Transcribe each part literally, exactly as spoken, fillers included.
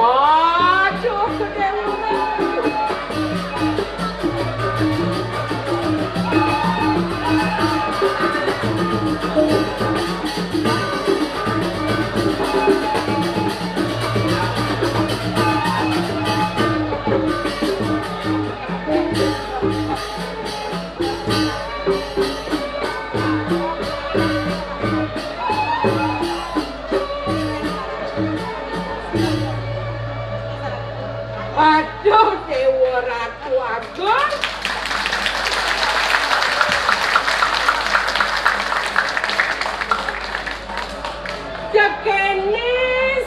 Aduh, gedé banget. Aduh, Déwa Ratu Agung. Cekené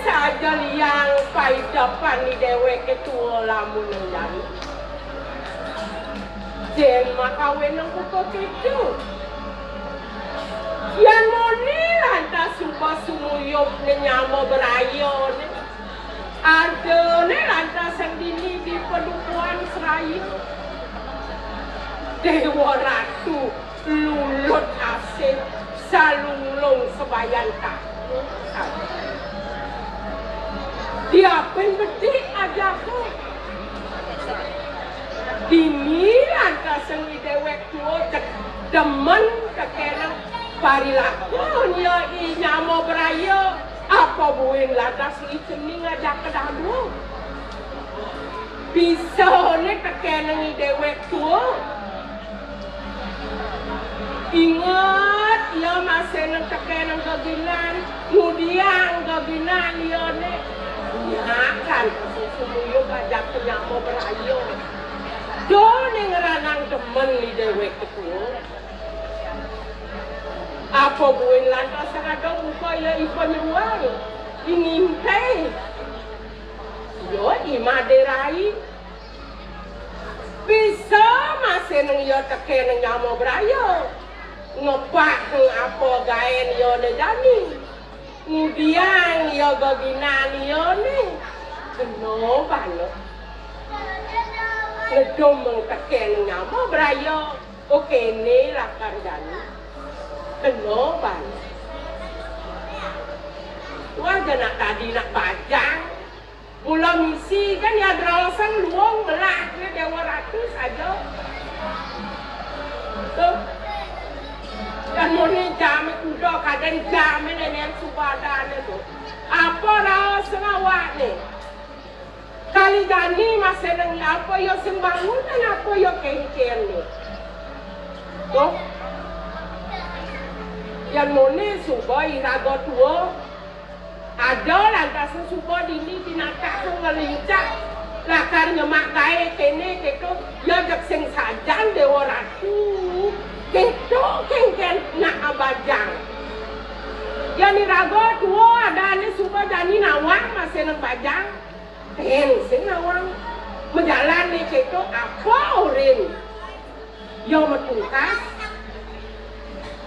saja liang paidepan di déwéké tua lamun nang jani. Yén makawinang buka kéto. Yén muni lantas suba sumuyub nyama brayané. Adané lantas sing dini di padukuhan sraya. Déwa Ratu lulut asih salunglung sabayan taku. Diapin bedik ajaké. Dini lantas sing déwék tua cek demen tekénang parilaku ya i nyama braya. Apa buin lantas i cening ajak ke dadua? Bisané tekénang i déwék tua. Inget, ia masih nang tekénang geginan, ngudiang geginan iané. Nyakan sumuyub ajak ke nyama braya. Doné ngranang demen i déwék tua. Apa buin lantas ada muka ia ipa nyeruang, i ngimpi. Ia i Madé Rai. Bisa masih nang ia tekénang nyama braya. Ngebak apa gaén iané jani. Ngudiang ia geginan iané. Kena banget. Ngedum mengtekénang nyama braya. Oké né lakar jani. Kena banget. Wah, ja nak dadi nak bajang. Mula misi kan ya draosan luung melah né Déwa Ratu saja. Tuh. Yén muni jamé kuda kadén jamé nénék subadané tuh. Apa raos ngawakné? Kali jani masih nang apa ya sing bangun dan apa ya kéngkén né. Tuh. Yén muni suba iraga tua. Ada lantas suba dini tinatah ngelincah lakar nyemak gaé kéné kéto, ya jeg sing sajan Déwa Ratu. Kéto kéngkén nak bajang. Yén iraga tua adané suba jani nawang masih nang bajang. Tén sing nawang. Majalan né kéto apa orin. Ya matungkas.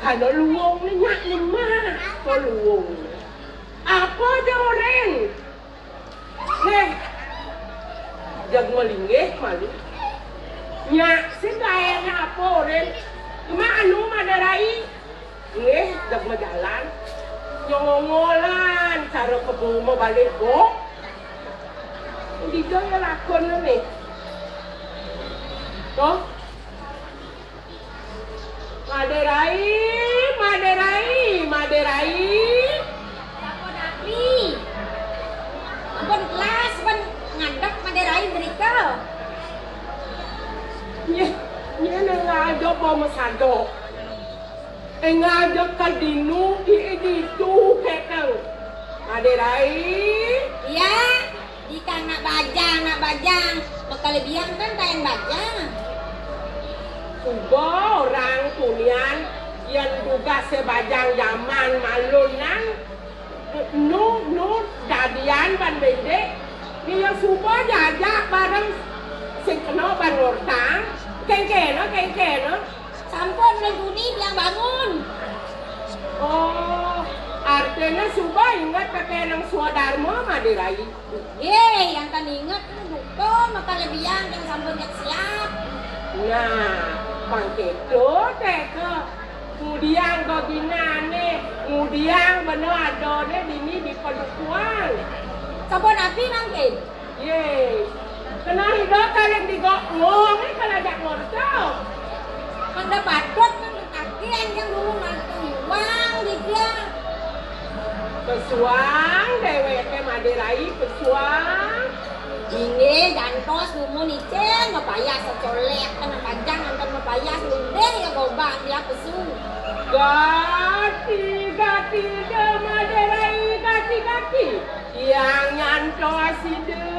Kana luung né nyak nyemak ka luung. Apa ja orin? Néh, jag malinggih malu. Nyak sing gaéné apa orin? Cuma anu Madé Rai. Nggih, jag majalan. Nyongolan cara kebo mabalik, Bo. Dija ya lakon né. Toh? Madé Rai, Madé Rai, Madé Rai. Sampun api. Ampun kelas, pun ngadeg Madé Rai mrika. Nyén, nyén ngajak apa masada. Énggal ja ka dinu, di, ditu kékang. Madé Rai. Iya, dikang nak bajang, nak bajang. Makalebihan kan kain bajang. Suba orang tunian yén dugasé bajang jaman malunan. Nu, nu, dadian ban béndék, nia suba jajak bareng sing kena ban ngortang, kéngkéna, kéngkéna. Sampun, Ulun tuni tiang bangun. Oh, artinya suba inget pakai nang swadarma, Madé Rai. Nggih, yang kan inget, duka, makalebihan, yang sampun jak siap. Nah, pang kéto, téh, ke. Ngudiang geginané, ngudiang bena adané dini di padukuhan. Sapa napi mangkin? Yé, kenal ida kaling digok ngong, eh, kalau jak ngorta. Mangda patut kan kaki anjing dulu ngantung uang di dia. Pesuang, déwéké Madé Rai, pesuang. Inggih, jantos dumun icén, mapayas sacolék, kana panjang nganten mapayas, lunding ya gobang dia pesu. Gati, gati, Madé Rai, gati, gati. Tiang nyantos Ida.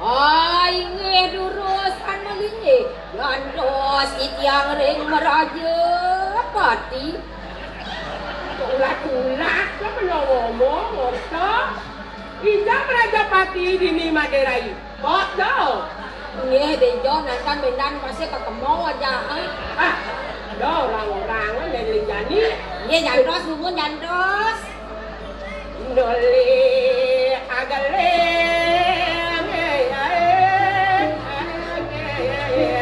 Oh, inggih durus, kan malinggih. Nyantos titiang ring Maraja Pati. Ulat-ulat, kok kena ngomong, ngorta. Ija Maraja Pati dini Madé Rai. Kok do? Nggih, bejo, nangkang bendan pasti ketemu aja, eh. Ah, ada orang-orang, eh, dari jani. Nggih, jantos, dumun, jantos. Nolih ageling, eh, eh, eh, eh, eh, eh.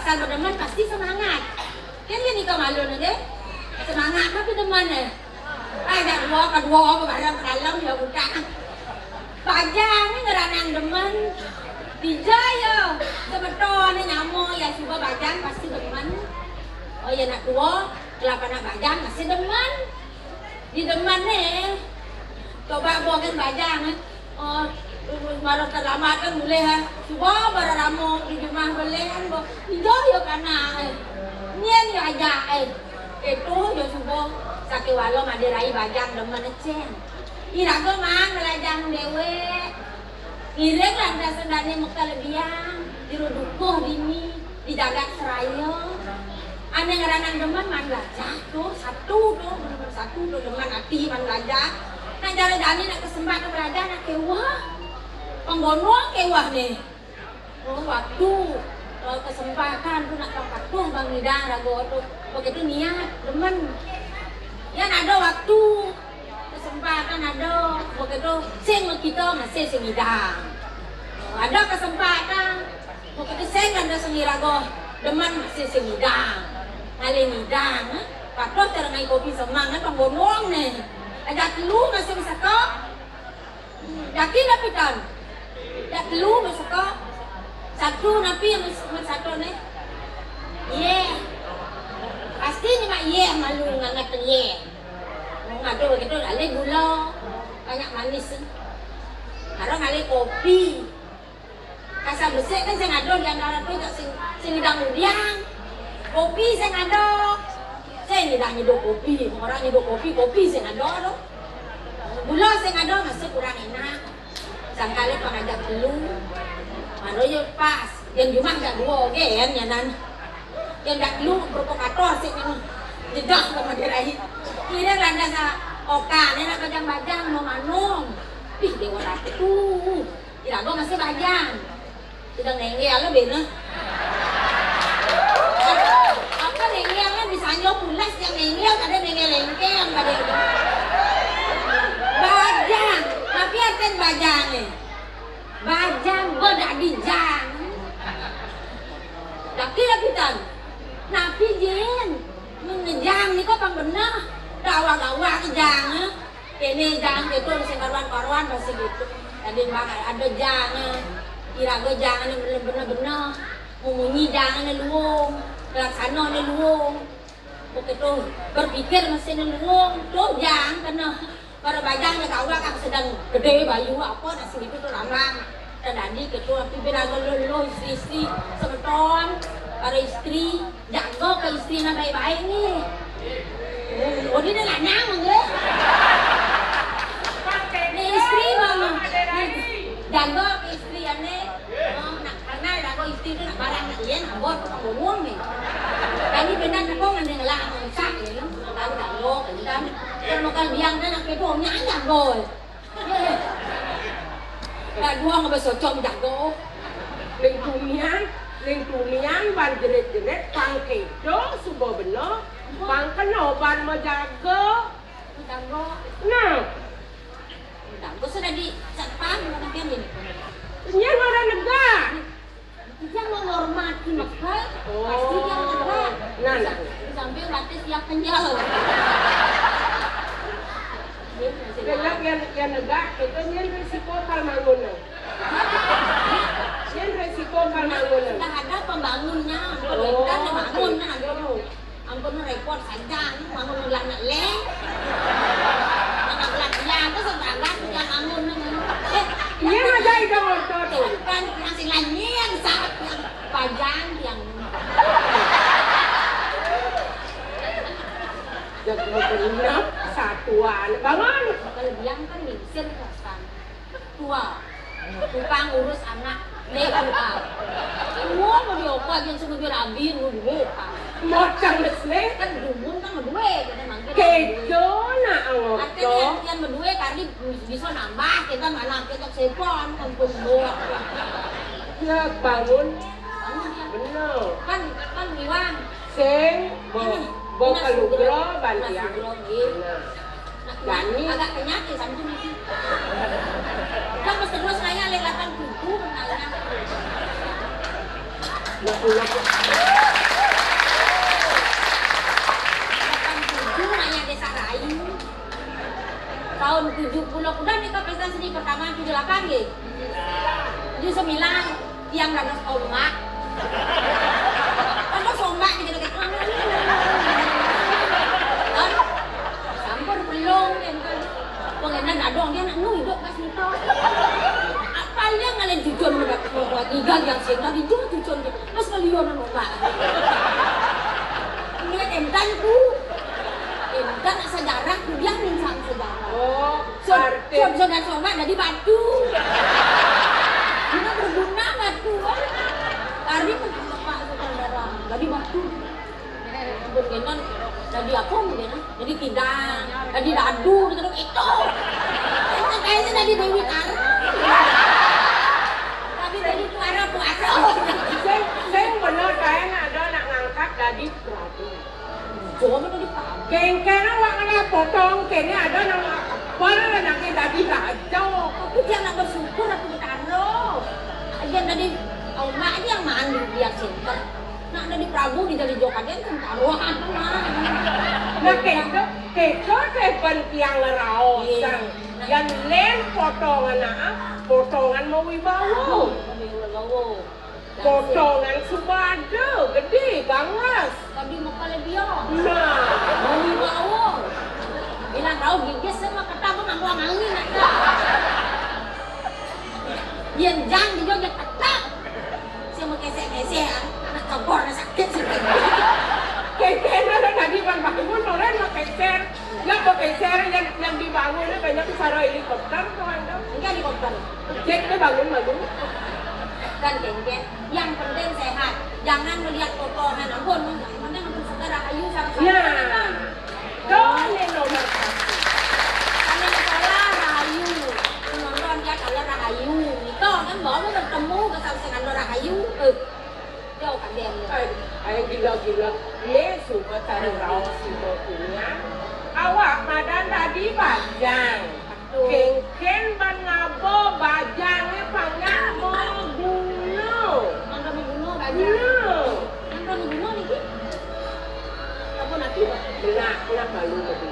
Kalau demen pasti semangat. Kan ya nika malu nggih. Semangat tapi demen eh. Ai dak dua kedua apa barang ke dalam ya budak. Bajang ni ngeranan demen. Dija ya. Sebetul ni nyama ya suba bajang pasti demen. Oh ya nak dua, kelapa nak bajang pasti demen. Di demen ni. Coba buangin bajang eh. Oh, marah terlambat kan boleh ha. Cuba barang rama di rumah boleh kan bo. Ijo yo kana eh. Nien yo aja eh. Itu yo cuba sakit walau madi rai bajang demen ecen. Irago man belajar dewek. Ngiring lantas sendane mekta lebiang. Jero dukuh dini. Di jagat seraya. Ane ngeranan demen man belajar tuh satu tuh satu tuh demen ati man belajar. Nah jare jani nak kesempat belajar nak kewah. Penggonong kewah nih. Oh, waktu eh, kesempatan tuh nak patuh bang idang rago tuh begitu niat demen. Ya ada waktu kesempatan ada begitu sing kita masih sing idang. Ada kesempatan begitu sing ada sing irago demen masih sing idang. Ngalih idang eh. Patuh terengai kopi semang eh penggonong nih. Ada telu masih bisa kok. Yakin napi tan? Dak telu masuk kok. Satu napi yang nomor satu ni? Ye. Pasti ni mak ye malu ngangat ye. Ngadu begitu alih gula. Banyak manis ni. Harus alih kopi. Kasar besik kan sing ada di antara tu tak sing sing idang udiang. Kopi sing ada. Sing idang nyeduh kopi. Orang nyeduh kopi, kopi sing ada tu. Gula sing ada masih kurang enak. Sangkali pengajak telu. Baru yo pas. Yang jumah jak dua oke kan nyanan. Yang jak telu provokator sih kan. Jedah sama dia rai. Kira landas oka ni nak bajang-bajang mau manung. Ih dewa ratu. Irago masih bajang. Sudah nengel lo bena. Apa nengel kan bisa nyo pulas yang nengel kada nengel lengkeng kada itu. Bajang. Tapi artian bajang ni. Bajang go dak dijang. Tapi lah pitan. Napi jin. Mengejang ni kok pang benar. Gawa-gawa kejang. Kene jang itu sing karuan-karuan masih gitu. Tadi bang ada jang. Irago jang ni benar-benar. Memunyi jang ni luung. Laksana ni luung. Begitu berpikir masih ni luung. Tu jang kena. Para bajang ni gawa kan sedang gede bayu apa nasi gitu tu lambang. Tadadi ketua pimpinan luluh istri-istri semeton para istri jaga ke istri na baik-baik ni. Oh ni dah lanang mangga. Ni istri mama. Jaga ke istri ane. Oh, nak karena jaga istri tu nak barang nak yen abot tu pembunuh ni. Kami benar nak kau ngandeng lah masak ni. Tahu tak lo kan. Kalau makan biang kan nak kepo nyanyi boy. Dak dua ngabas socong jago. Ning tunian, ning tunian ban jerit-jerit pang kedo suba beno, pang keno ban mejaga. Jago. Nah, Jago sudah di satpam bukan kan ini. Nya ngaran negak. Yang menghormati Mekah, pasti yang negak. Nah, nah. Sampai batas yang kenyal. Kena yang yang negak, itu nyen risiko kal mangun. Nyen risiko kal mangun. Sudah ada pembangunnya, pemerintah oh, bangun nah gitu. Ampun repot saja, bangun ulah nak leh. Anak laki aku sebagai yang bangun. Eh, iya aja itu motor tuh. Kan masih lain yang saat yang panjang yang. Yang mau satuan, bangun. Kalau bilang kan misir kan. Tua. Tukang urus anak. Nek tua. Semua mau diopa yang semua dia rabi mau dua. Macam mesne. Kan dumun kan mau dua kita mangkir. Kejo nak awak. Artinya yang yang berdua kali bisa nambah kita mana kita sepon kan pun dua. Ya bangun. Benar. Kan kan miwang. Sing bo bo kalugro bantiang. Nah. Dani. Agak kenyang ya sampun iki. Kan terus saya lek lapan buku menangnya. Laku-laku. Pak. Ini kan entan ku. Entan sejarah ku, dia minta sejarah. Oh, Son, arti son, son dan somat jadi batu. Guna berguna batu, eh. Hari menambah Pak Saudara. Jadi batu. Ampun, Genon. Jadi apa, Genon? Jadi kidang, jadi dadu, gitu itu. Kayaknya jadi Dewi Tara. Tapi jadi puara-puara. Sing, sing bener kayak ada nak ngangkat jadi prabu. Coba jadi prabu. Kengkena wak ngena potong, kene ada nama apa lagi jadi raja. Tapi dia nak bersyukur aku bertaruh. Aja tadi, oh, mak aja yang mandu dia center. Nak ada di Prabu di jadi jokaden kan taruhan tuh, Mak. Nah, keco, keco teh ban tiang ngeraos, Iya. Sang. Nah. Yan len potongan ah, potongan mau wibawa. Mau wibawa. Potongan subada, gede, ganglas. Tadi mau kali dia. Nah. Mau wibawa. Bilang tahu gigis sama kata aku nggak mau angin aja. Yan jang juga dia tetap. Saya mau kesek-kesek, ah. Anak cogor, anak sakit sih. Kengkena tadi ban bangun, orang mau keser. Yang mau keser, yang, yang dibangun itu banyak suara helikopter tuh, Anda. Enggak helikopter. Jet dia bangun, bangun. Kan kengken. Yang penting sehat. Jangan melihat potongan. Ampun, yang penting ampun segar, ayu, sama-sama. Nah. Tuh, ini nomor satu. Kami sekolah rahayu. Penonton dia kalau rahayu. Itu kan bawa bertemu ke sampingan rahayu. Eh, jauh kan dia. Ay, ay, gila-gila. Ini suka cari raos si Bokunya. Awak madan tadi bajang. Betul. Kengken ban ngabo bajangnya panjang mau guna. Mangga mau guna bajang. Nah. Mangga mau guna niki. Apa nanti? Benak, benak balu tadi.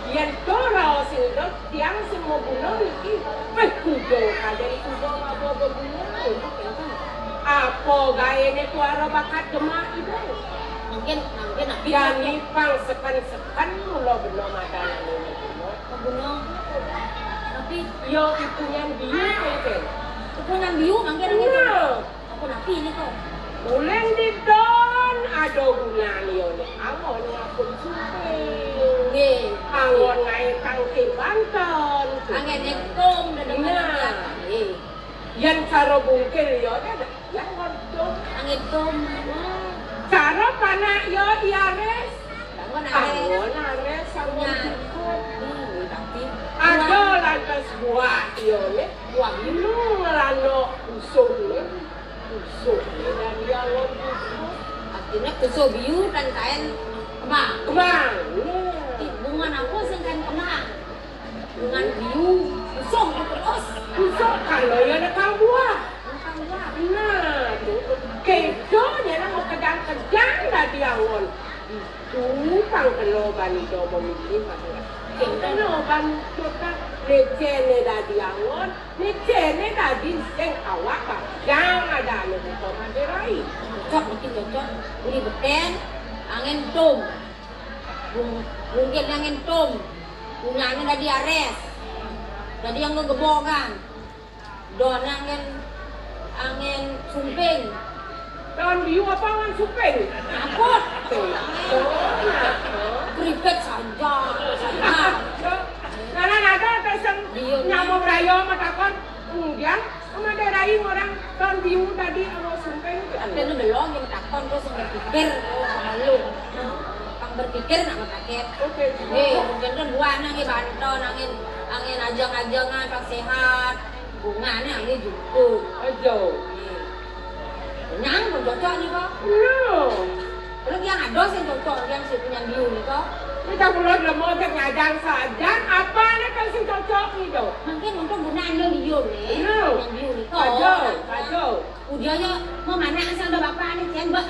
Yan to raos sing to, tiang sing mau bunuh niki. Weh, kudo, kadén kudo mabua bebunuh. Apa gaéné kuara bakat gemak itu? Mungkin, mungkin nanti. Jani pang seken-seken mula bena madanan ini. Bebunuh. Tapi yo ipunyan biu, kan? Ipunyan biu, mungkin nanti. Nah. Aku napi ini kok. Uling di don ada gunane yo nek angon ngapun sumping. Nggih. Angon ngae kang ke banten. Angin nyekum dan Nah. Nggih. Yen cara bungkil yo nek yang ngodok. Angin kum. Cara panak yo iaris. Bangun ares. Angon ares sama Nah. Cukup. Hmm, tapi Ada lantas buah yo nek. Buah. Lu ngelandok usung nek. Busuk, dan dia lom busuk. Artinya kuso biu dan kain kemang. Kemang. Iya. Di bunga apa sing kain kemang? Bunga biu, busuk terus. Busuk kalau ya ada kang buah. Kang buah. Nah, tuh. Kedonya nak mau kejang-kejang tadi angon. Tumpang kena bani do memilih masalah. Kena bani kota lecene dadi angon, lecene dadi sing awak bajang ada anu buka maderai. Cocok, mungkin cocok. Beli beten, angin tum. Bung-, mungkin angin tum. Punyanya dadi ares. Jadi yang ngegebogan. Don angin, angin sumping. Don biu apa angin sumping? Takut. Tuh. Tuh, nah, tuh. Keripik saja. Saja. Tuh. Karena ada terus yang Iya, nyamuk raya matakon. Kemudian sama ada rai orang don biu tadi sama sumping. Tapi itu belum yang takon terus yang berpikir, oh, malu. Pang berpikir nak matakit. Oke. Eh, mungkin kan buah nang banton angin, angin ajang-ajangan, pang sehat. Bungane angge jukut. Aja. Kenyang pun cocok nih kok. Lho. Terus yang ada sing cocok, yang si punya biu nih kok. Kita mulai lemo cek nyadang sajan, apa nih kan sing cocok nih do? Mungkin untuk gunaan yang biu nih. Lho. Yang biu nih kok. Aja, aja. Ujarnya mau mana asal ada bapak nih, Jen, Mbak.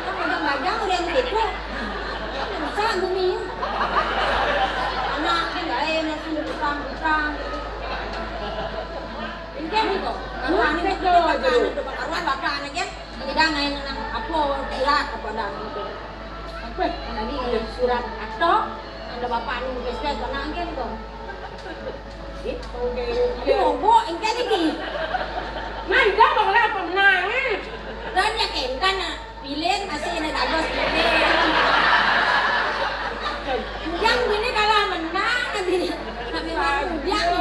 Kan udah bagang, udah yang gitu. Susah bumi. Anak kan gak enak sih, utang-utang. Ini kan gitu. Kalau anak itu, itu karuan bapak anak ya. Tidak main anak apa, kilat apa dah gitu. Apa? Tadi surat atau ada bapak anu bes-bes, kena angin tuh. Oke, oke. Aduh, Bu, engke niki. Nah, ida bakal apa menang, eh? Dan ya kentan, nah, pilih masih ada dados pilih. Yang ini kalah menang nanti. Tapi mau yang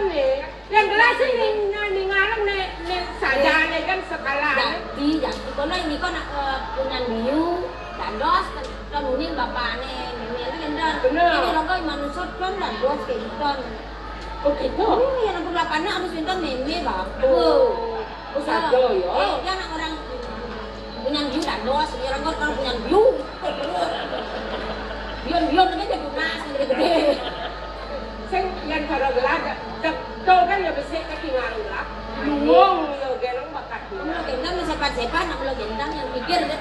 ini. Yang jelas sih ning, ning ngarang nih, nih saja nih kan sekolah. Jadi, jadi kono ini kok nak, eh, punya biu, dados kan, kan unin bapakne, ini kan dan. Bener. Ini lo kok manusut kan dados kayak gitu. Oh gitu? Hmm, yang aku lapangan harus minta meme, Bang. Oh. Oh, saja ya. Eh, ya nak orang punya biu dados, ya orang kok orang punya biu. Bion-bion aja tunas gede-gede. Sing yang kalau gelada, tek to kan ya besi ke tinggal lah. Luwung ya gelong bakat. Kalau gendang ya sepan-sepan, nak kalau gendang yang pikir deh.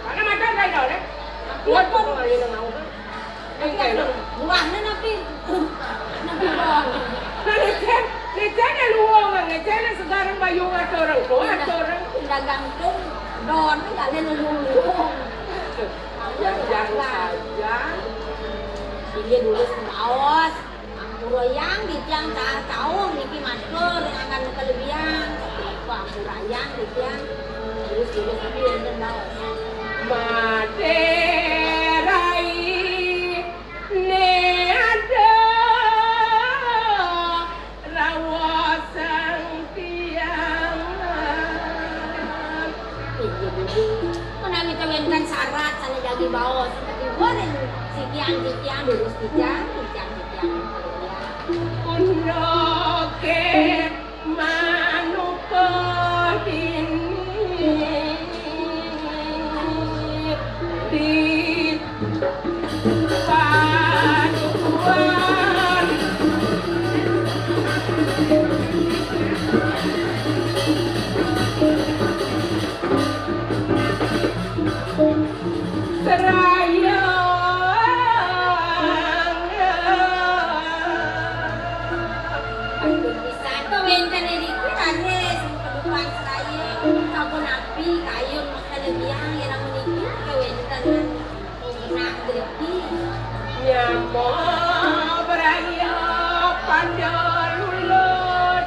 Mana macam kayak deh. Buat kok lagi nang aku. Buahnya napi? Napi bang. Nah, lecen, lecen ya luwung, lecen ya sekarang bayung aturang, tuh aturang. Dagang tuh, don, kalian luwung. Yang saja. Ini dulu semaos. Ampura yang di tiang ca-, caung niki matur akan kelebihan. Ampura yang di tiang. Terus dulu tapi yang baos. Materai ne ada rawasang tiang. Iya, Bu. Menawi kewenten syarat sana jagi baos. Tapi buatin si tiang, si tiang, lurus si tiang, si tiang, si tiang. Pun oke. Manuka dini di paduan. Seraya. Bisa to wénten niki raris kedupan seraya. Sampun napi kayun makale biang yen namun niki kewénten. Nah, driki. Nyama braya pada lulut.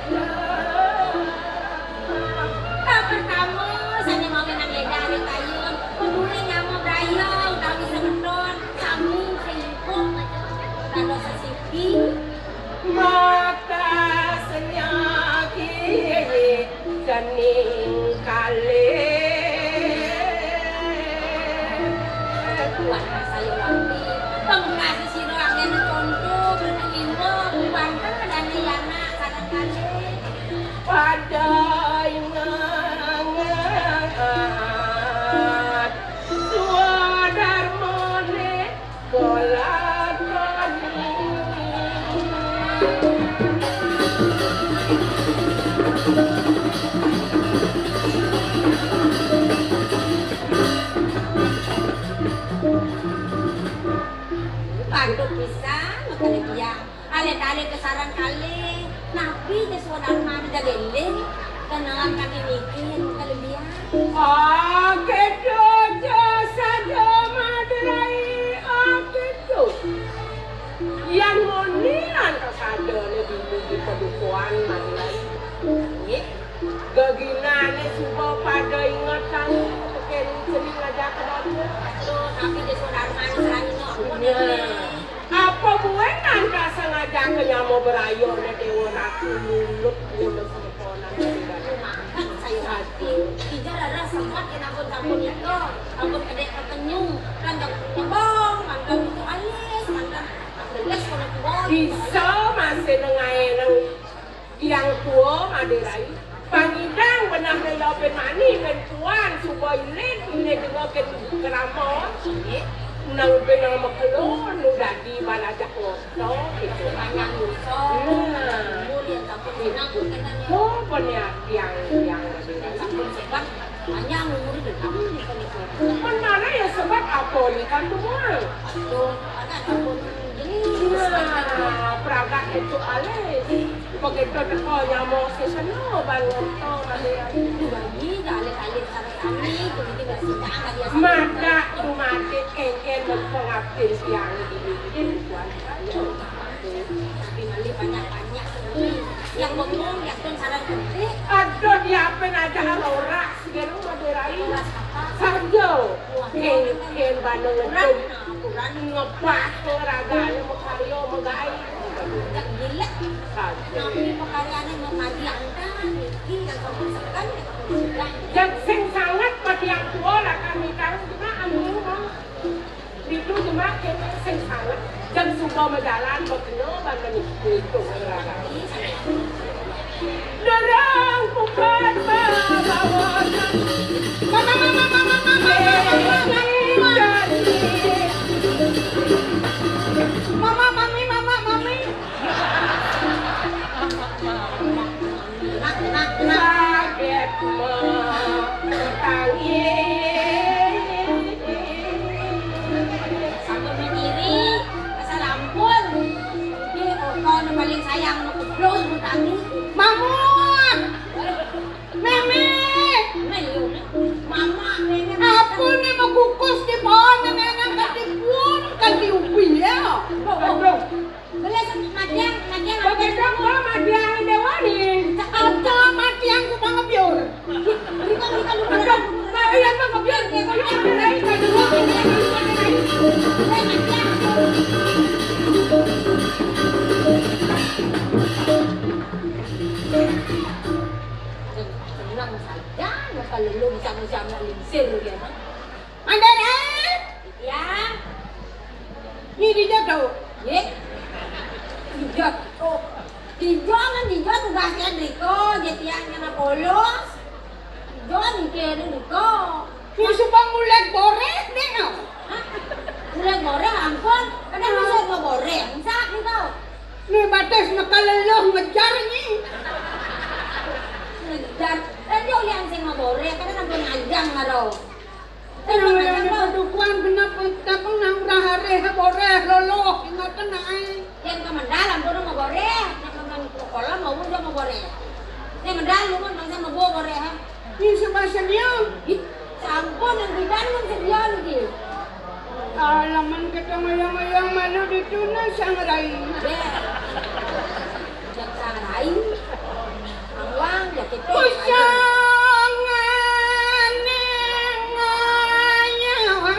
Kang pertama, sané mawi nang lédahé kayun, peduli nyama braya utawi semeton, sami sing lingkup, dados sesiki. Maka senyaki dening kalih. Kuat saya wangi, pamungkas sira anggén conto, berterima, kuwanten dane yana sareng kalih. Pada ingat swadarmane kelakoni. Pantut pisan, makane biang. Alit-alit sareng kalih, napi Yasodharma jaga eling, kenangan kaki niki yen kelebihan. Ah, kedo, Yasodharma Madrai, ah, kedo. Yang muni lantas ada ne bini di padukuhan Madrai. Nggih. Geginane suba pada inget kang, yen seni ngajak ke dapur. Aduh, tapi Yasodharma sareng ino, ampun. Nah. Apa buin nanta sangajaka nyama brayane Dewa Ratu nulut nyama semetonane. Makan saya hati. Ija rara semat yen ampun sampun nika. Ampun kedek ketenyung. Kan tebong, mantan itu alis, mantan geles kono tuwa. Bisa masih nengae nang yang tua Madrai. Pangidang benah mela ben mani ben tuan suba ilit ine denga ken kerama. Nang ben nama kelon nu dadi balajak ngoto gitu. Panjang dosa. Nah. Umur yang tak pernah aku kenal ya. Oh, bener yang, yang Madrai. Sampun sebat, panjang umur dan kamu nikah nikah. Kan mana ya sebab apa nikah tuh, Bang? Aduh, anak sampun ini. Nah, pragat itu alis. Begitu teko nyama seseno ban ngoto kalian. Duh, bagi, dah alit-alit sareng sami, begitu bersih, dah, dah biasa. Madak dumatik kengken mengko ngabdin tiang di, di, di, Tuan. Tapi malih banyak-banyak seni. Yang bengong, yang pun sareng ketik. Aduh, Siapin aja ora, segala Madura ini. Sarjo, ken, ken bandeng ngedum. Ngebah ragane makarya megai. Gila. Sarjo. Tapi pekaryane mekarya. Iki yang kamu sekan, yang kamu sekan. Yang sing sanget pada yang tua lah kami tahu cuma anu mau. Niku cuma kene sing salah. Jam suba majalan, kok kena ban menipu itu. Dorong bukan bawa. Mama, mama, mama, mama, mama, mama, mama. Mama, mami, mama, mami. Kaget, Mak. Tangis. Sampun mikirin, asal ampun. Iki kok paling sayang, belum tangis. Mamut. Meme. Mama, Meme. Apa ni makukus di pohon, nenek katipuan, katiupi ya. Aduh. Boleh, Madiang, Madiang, Madiang. Madiang, Madiang, Dewani. Apa Madiang ku bang ngebyur? Bukan, bukan, bukan. Aduh, nah, iya, Bang, ngebyur. Iya, iya, iya, iya, iya. Boleh, Madiang. Senang saja, kalau lu bisa, bisa lingsir, ya, Bang. Mandor, eh? Ya. Ni dija to? Ye. Dija to. Dija kan dija tugasnya driko, jadinya kena polos. Dija ni kene driko. Ni suka nguleg boreh deh, no? Hah? Nguleg boreh, ampun. Kadang bisa mau boreh, bisa gitu. Ni batas nakaleluh ngejar ni. Ngejar. Eh, dia yang sing mau boreh, kadang ampun ngajang karo. Nang padukuhan genep tapeng nang urah areh boreh loloh ingatan ai. Yen ka mendal ampun mau boreh, nek nang kolam mau udah mau boreh. Nek mendal lu kan bangsa mau boreh ha. Ih, sebab sedia. Ih, sampun yang bidan kan sedia lagi. Alaman kita ngoyang-ngoyang malu dituna sang rai. Deh. Jam sangrai. Awang, ya, gitu. Pusangane ngayang.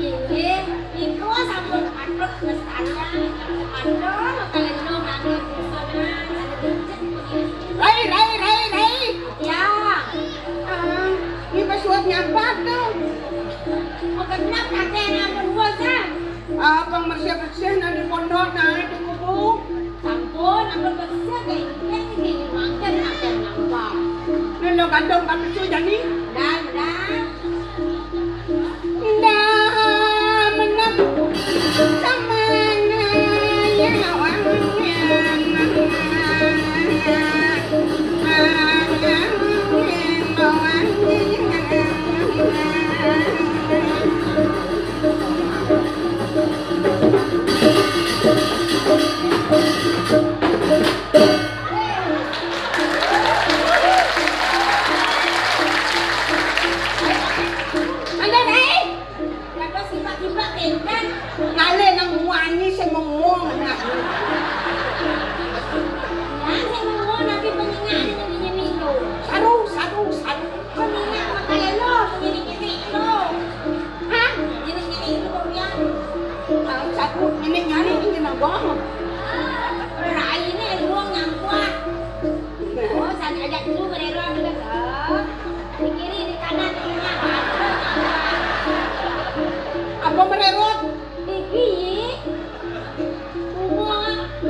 Inggih, niku sampun patut lestarian. Aduh, kalian lo ngangge busana, ada becek. Rai, rai, rai, rai. Ya. Ah, ini pas suap nyampat tuh. Mau genap kakek namun bos, ah. Abang bersih-bersih nang di pondok, nang di kubu. Sampun, ampun bersih, kayak ini, ini, makan, makan, nampak. Nang lo kandung kami tu jani. Dah, dah. Dah, menang. Sama, ya, wang, ya, wang, ya. Ada naik? Ada sifat-sifat endah. Ngalih nang muani sing ngomong. Nah, sing ngomong nanti peninggalan ini, ini, itu. Saru, saru, saru. Peninggalan makanya lo, ini, ini, itu. Hah? Ini, ini, itu, Bang. Ah, satu ini nyari ini nang bohong. Raine ruang nyangkua. Oh, saya ajak dulu merero dulu. Di kiri, di kanan, di tengah. Apa mererot? Iki.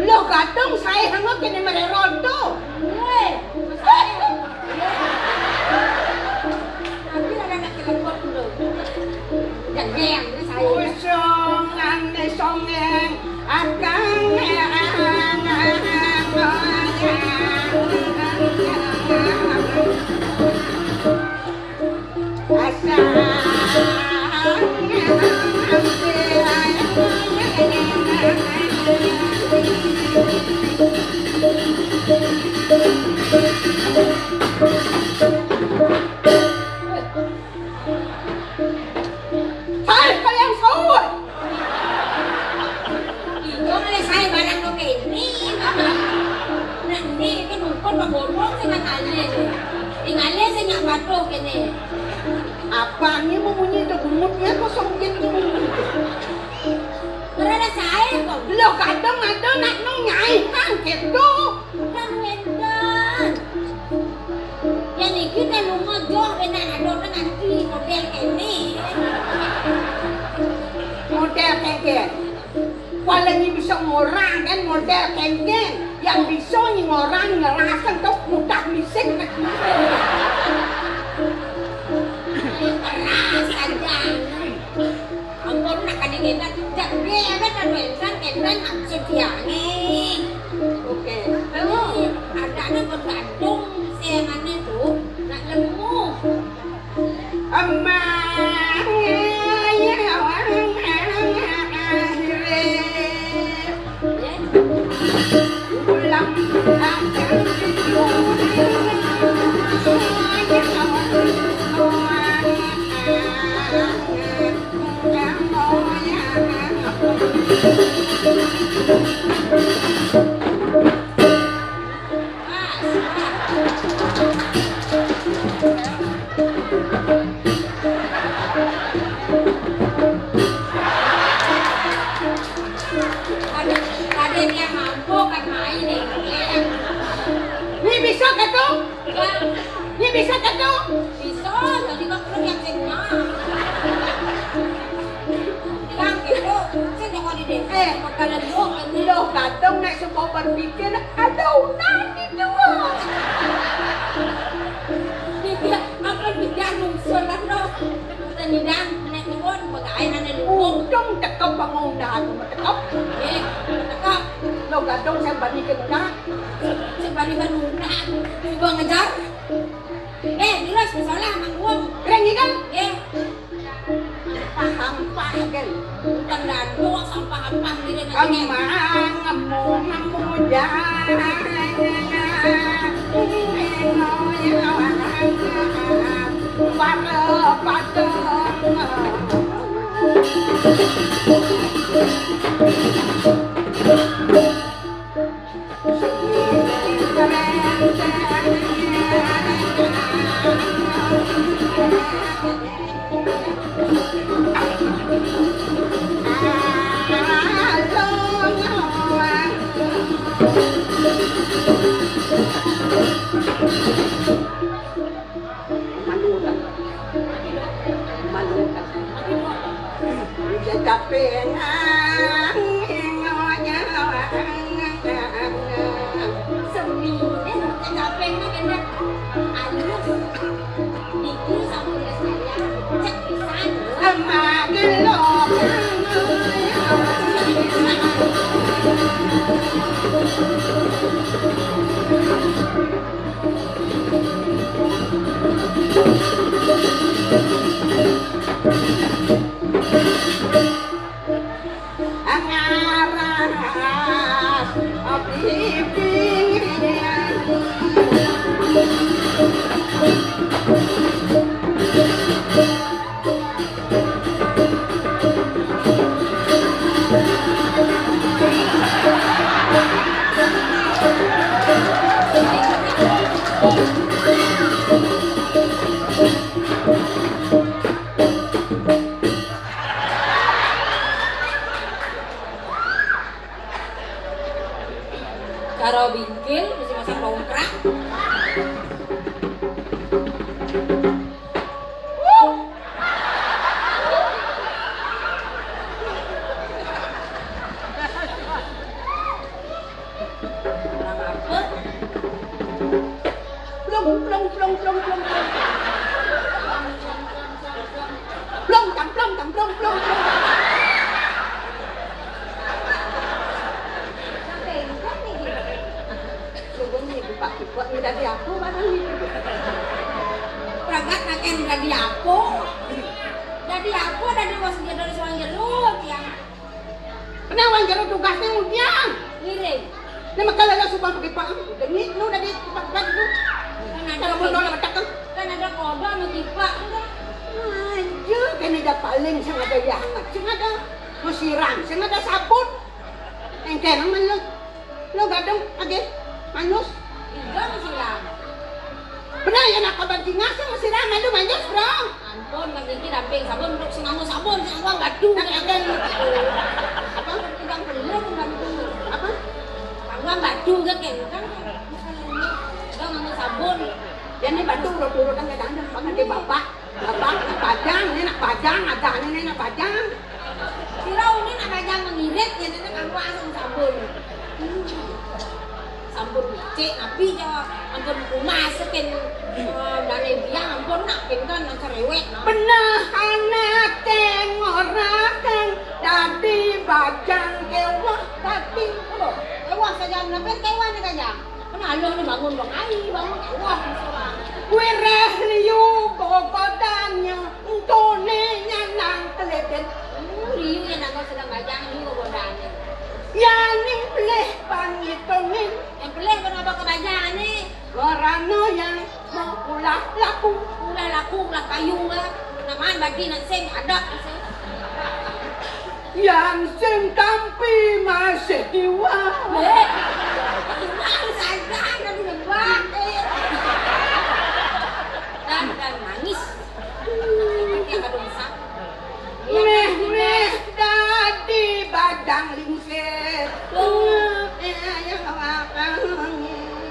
Loh, gadong saya hangok kene mererot to. Weh, saya. Tapi ada anak kita. Songeng, ane songeng, akang Hai, kalian saut. Ijo ngale sae barang do kene. Nah, ini kan ukur pagondong sing ngale. Tingale sing nyak patuh kene. Apa ni memunyi tu, bungut ni kosong kin ni memunyi. Berada sae kok. Lo kadang ada nak nong nyai kan gitu. Kan wénten. Ya niki kan lunga joh ben ado nang ati model kene. Model kengken. Wala nyi bisa ngorang kan model kengken. Yang bisa nyi ngorang ngerasa tuh mudah misik. Keras aja. Ampun, nak kadinginan, jak dia kan anu insan, insan maksud dia ni. Oke. Lalu, ada nak bergantung, saya mana tu, nak lemu. Amang, ya, ya, ya, ya, ya, ya. Ulam, Ada, ada yang mampu kan main ni. Ni bisa kata? Ni bisa kata? Bisa, jadi kau perlu yang sing mah. Yang gitu, sing kau di deh. Eh, bakalan doang kan. Lo kadang nak sebab berpikir, ada orang di dua. Dia akan tidak nungsul lah, no. Kita nyidang, naik turun, bagaimana dulu? Untung tekep bangun dah, aku tekep. Eh, tekep. Lo gadong saya bani ke dah. Saya bani bangun dah. Coba ngejar. Eh, terus ke sekolah, manggung. Keren kan? Eh. Paham, paham kan? Bukan dadu, sampah-sampah gitu. Emang, emang, emang, jangan. Para, para. Malukan. Malukan. Udah capek, nang, nang, nang, nang. Seminen, udah capek, nang, nang. Alus. Dikit sama udah saya, cek pisan. Sama gelok. Ngaras, abdi. Blong, blong, blong. Sampai enggak nih? Lu nih, buka-buka nih, dari aku mana nih? Pragat naken dari aku. Dari aku, dari was dari seorang jeruk, ya. Kena wong jero tugasnya mudian. Ngiring. Ini maka lala suka pakai pak. Demi lu dari tempat itu. Kan ada kalau mau nolak tak kan. Kan ada kodo sama kipak. Aja kena dah paling sing ada yang hangat, sing ada mau siram, sing ada sabun. Engkeng men lu. Lu gadong age manus. Iya, siram. Bener ya, nak kabar jingas sih masih ramai lu manjus, Bro. Ampun, Kak Kiki, ramping sabun, untuk sing nganggo sabun, sing nganggo batu. Nak kabar apa? Tukang pelur, tukang pelur. Apa? Tukang batu, kan, kan? Tukang nganggo sabun. Ya, ini batu udah turutan ke tanah, pakai bapak. Bapak, nak bajang, ini nak bajang, ada ini nak bajang. Sira ini nak bajang mengirit, ya, ini kan langsung sabun. Sampun becik, napi ya, ampun rumah sekin, eh, dane biang, ampun nak pinten, nak cerewet, nak. Benah anak keng ora keng, dadi bajang kewah dadi. Aduh, kewah saja, napa kewah ni saja? Kan aloh ni bangun, bangun, ai, bangun, kewah, seorang. Wireh liu gogodanya, entone nyanang keleden. Hmm, liu yang nak sedang bajang, liu gogodanya. Yaning pelih pangitungin. Yang pelih kenapa kebajaannya? Warana yang mau ulah laku. Ulah laku, ulah kayu lah. Namaan bagi nak sing, ada sing. Yang sing tampi masih iwak. Eh, iwak saja, kan iwak, eh. Dan, dan manis. Seperti yang ada besar. Meh, meh, dadi badang lingsir. Tuh. Eh, ayo, makan.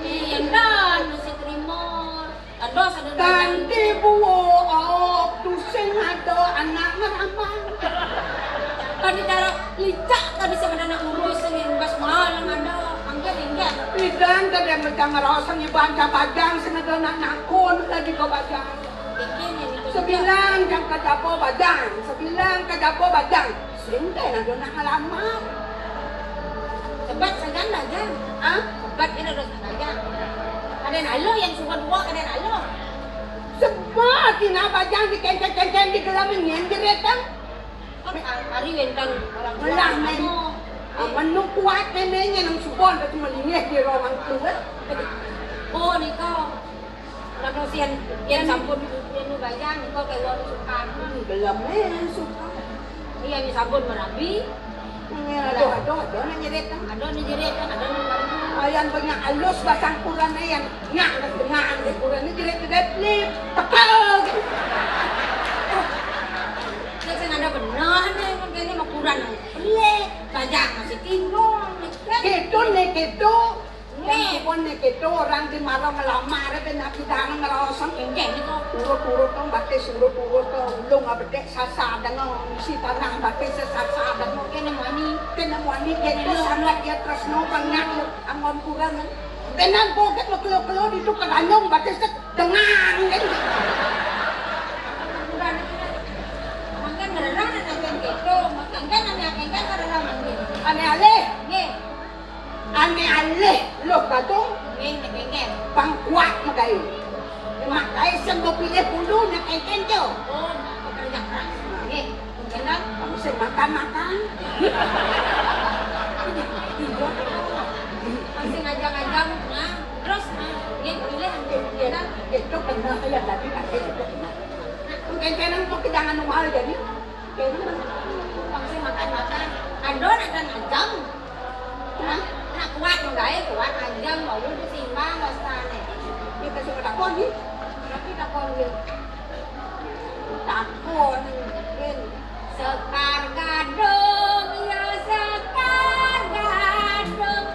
Iya, dan masih terima. Aduh, sadar. Ganti buok, tusing ada anak ngeramal. Kan ditaruh licak, kan bisa ada anak urus, yang bas malam ada. Angkat, angkat. Idan, kada macam ngerasa ngiban ka badang, sing ada anak nakun, lagi ka badang. Sebilang jam kajaba badang, sebilang kajaba badang. Sing ten ada nak nglamar. Sebat sagan badang. Hah? Sebat kena ada sagan. Ada nalo yang suka dua, ada nalo. Sebat ina badang dikengkeng-kengkeng di gelam ini, yang jeretang. Kan hari wentang orang tua. Ngelah, men. Ah, menu kuat neneknya nang subon, tapi melingeh di ruang keluar. Oh, nika. Lah, kasihan, yen sampun, yen nu bayang, engko kewon sukan. Hmm, gelem, eh, sukan. Iya, ni sampun merabi. Ini, aduh, aduh, aduh, nak jerit, kan? Aduh, ni jerit, kan? Aduh, ni jerit. Ayan banyak alus basang kurane, yang nyak, dengan, kurane jerit, jerit, lip, tekel, gitu. Nek sing ada bener, nek kene mau kurang, pelik, bajang masih tinggal, nek kan? Gitu, nek gitu. Nek. Yang pun nek gitu, orang di marang ngelamar, ben nabi dang ngerosong. Engke, niku. Urut-urut dong, batis urut-urut dong. Lu nggak bedek sasa dengan isi tanah, batis sasa dengan. Kene mani. Kene mani, gitu, sangat dia tresno banget, lu. Anggon kurang, kan? Tenan boget, lu kelo-kelo, di tukang anyong, batis dengan, kan? Mangkan beneran anak yang gitu, mangkan anak yang kan beneran mangkin. Ane alih. Nggih. Ane alih, loh, Batung. Nggih, nek kengken. Pang kuat makai. Makai sing mau pilih bulu, nek kengken, Jo. Oh, pekerja keras. Nggih, beneran. Kamu sing makan-makan. Masih ngajak-ngajak, nah, terus, nah, nggih, pilih, beneran. Itu benar, ya, tadi pakai itu benar. Kengken mau ke jangan rumah jadi. Kene masih makan-makan. Ando nak kan ajam. Nah, nak kuat, gawe kuat ajam, mau disimbang wastane. Kita suka takon ni. Tapi takon ni. Takon ni. Sekar gadung, ya sekar gadung.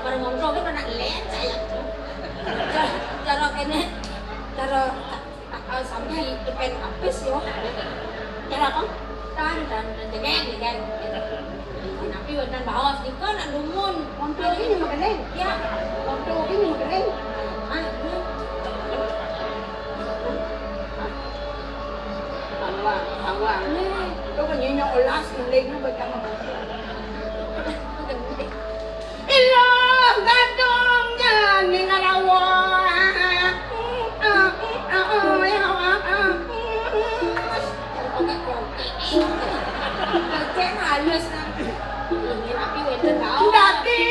Baru ngontol kan nak len saya. Cara, cara kene, cara Ah, sampai depan habis yo. Kenapa? Tan, tan, tan, jegeng, jegeng. Tapi wonten baos nika nak dumun. Montor ini mau kene? Ya. Montor ini mau kene? Ah, hmm. Awak, awak. Nih. Lu kan nyenyok olas, ngeling lu baca. Ilah gadong jani ngelawan. Oke, oke. Oke, halus, nah. Ini tapi wénten, tau. Dadi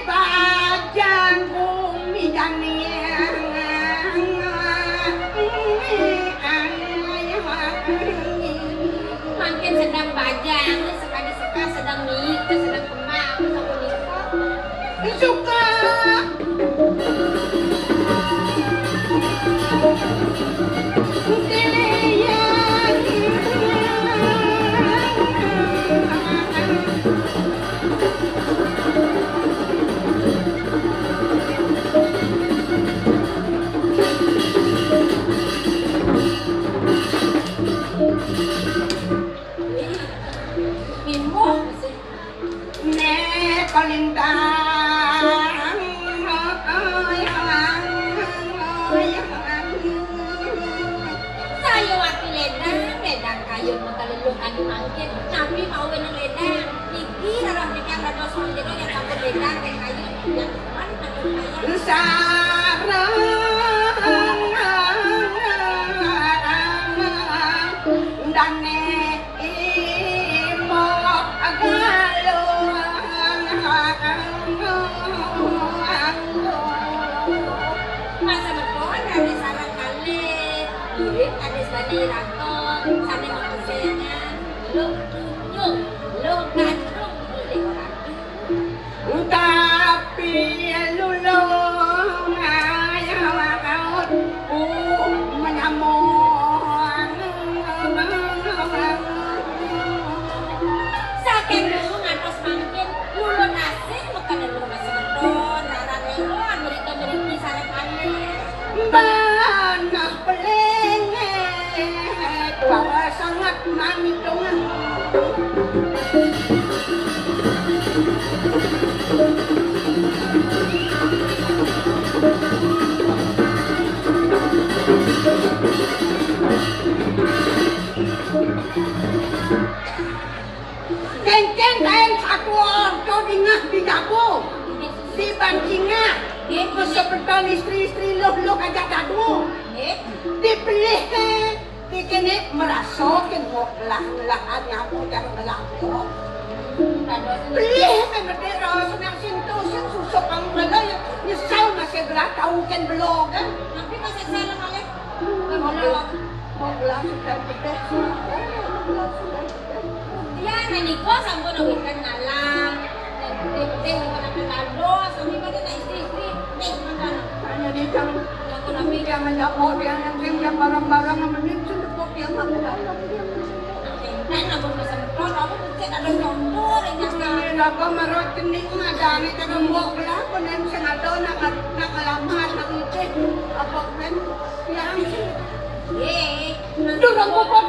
bajang bumi jani. Mangkin sedang bajang, sekali seka sedang miik, sedang kembang, sedang menika. Suka. Mimbuh. Nek kalintang. Saya wati lédang, lédang kayun maka leluh kami mangkin. Napi mawé nang lédang? Niki rarah titiang dados mangkin yang sampun lédang ring kayun. Yang depan mangkin kayun. Sareng dane Imo Galung. Pasemeton raris sareng kalih. Ngiring raris bani raton, sané makesayangan. Luh tunjung, luh gandrung, luh déwa ratu. Utapi lulung ayah laut, uh, menyambung. Saking dulu ngantos mangkin, lulun asih meken lelungan semeton, raran lelon, mereka meriki sareng kalih. Banah pelengek, bahwa sangat manik dongeng. Kéngkén kaén satua orta dingah di dapur, di bancingah, nggih, seperton istri-istri luh-luh ajak dadu. Nggih. Dipelih ké, kéné merasa ké ngok gelah-gelah nyapu dan ngelah. Pelih ké gedé rasa nang sintu sing susuk kamu bela ya nyesal masih gelah tahu kén belo kan. Tapi masih salah malih. Mau gelah, mau gelah sudah gedé. Mau gelah sudah gedé. Ya, menika sampun wénten ngalang. Dan gedé-gedé wénten akan dados, sami pada tak istri-istri. Nih, makan. Hanya di jam, aku nabi jangan dapur yang yang yang barang-barang yang mending sudah kok yang aku dalam dia. Kan aku pesan kok, aku cek ada contoh, yang nyasar. Ini apa marah kening ada, ini kan mau gelah, penan sing ada nak, nak ngelamat, nak ngicip. Apa kan? Yang sih. Ye. Durung puput.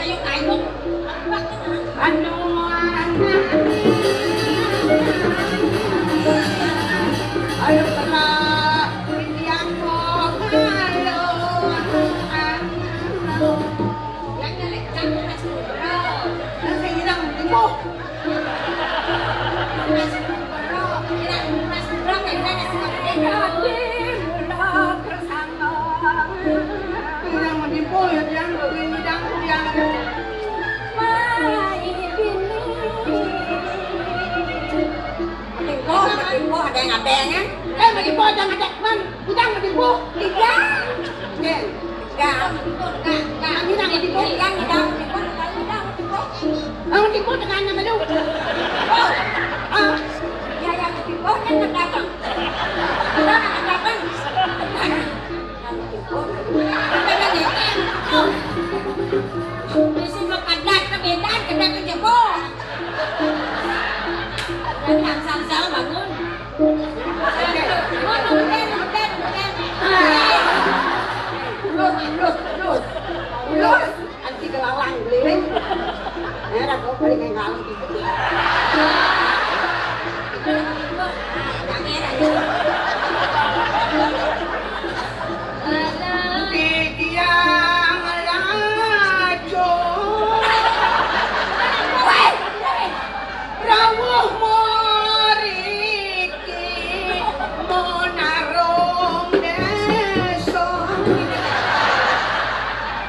Ayo, ayo. Anu, anu. Ayo, kena. Yang mau, ayo. Anu, anu. Matimpuh, matimpuh, ada yang ada, kan? Eh, matimpuh, ada yang ada, man. Udang matimpuh. Tiga. Nggih. Enggak, enggak, enggak. Kami nak matimpuh. Yang udang matimpuh, kalau udang matimpuh. Ang matimpuh, tengah nama lu. Oh. Ah. Ya, yang matimpuh, yang matimpuh. Udang matimpuh. Yang matimpuh. Apa yang matimpuh? Di sini kadat, kebedan, kedat, kejebol. Yang sang-sang bangun. Terus, terus, terus. Terus, terus. Terus, anti kelalang, keliling. Aku beli main kalung gitu. Di tiang lacur. Rawuh mriki monarung desa.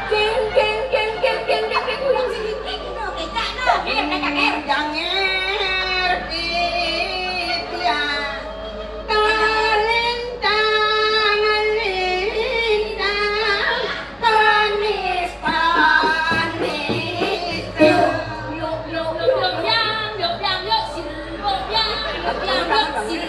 Jeng, jeng, jeng, jeng, jeng, jeng, jeng, ulang sing iki, iki, kecak, no. Ger, kecak, ger. Janger titiang. Kalintang, lintang, panis, panis. Yuk, yuk, yuk, yuk, yang, yuk, yang, yuk, sini. Yuk, yang, yuk, yang, yuk, sini.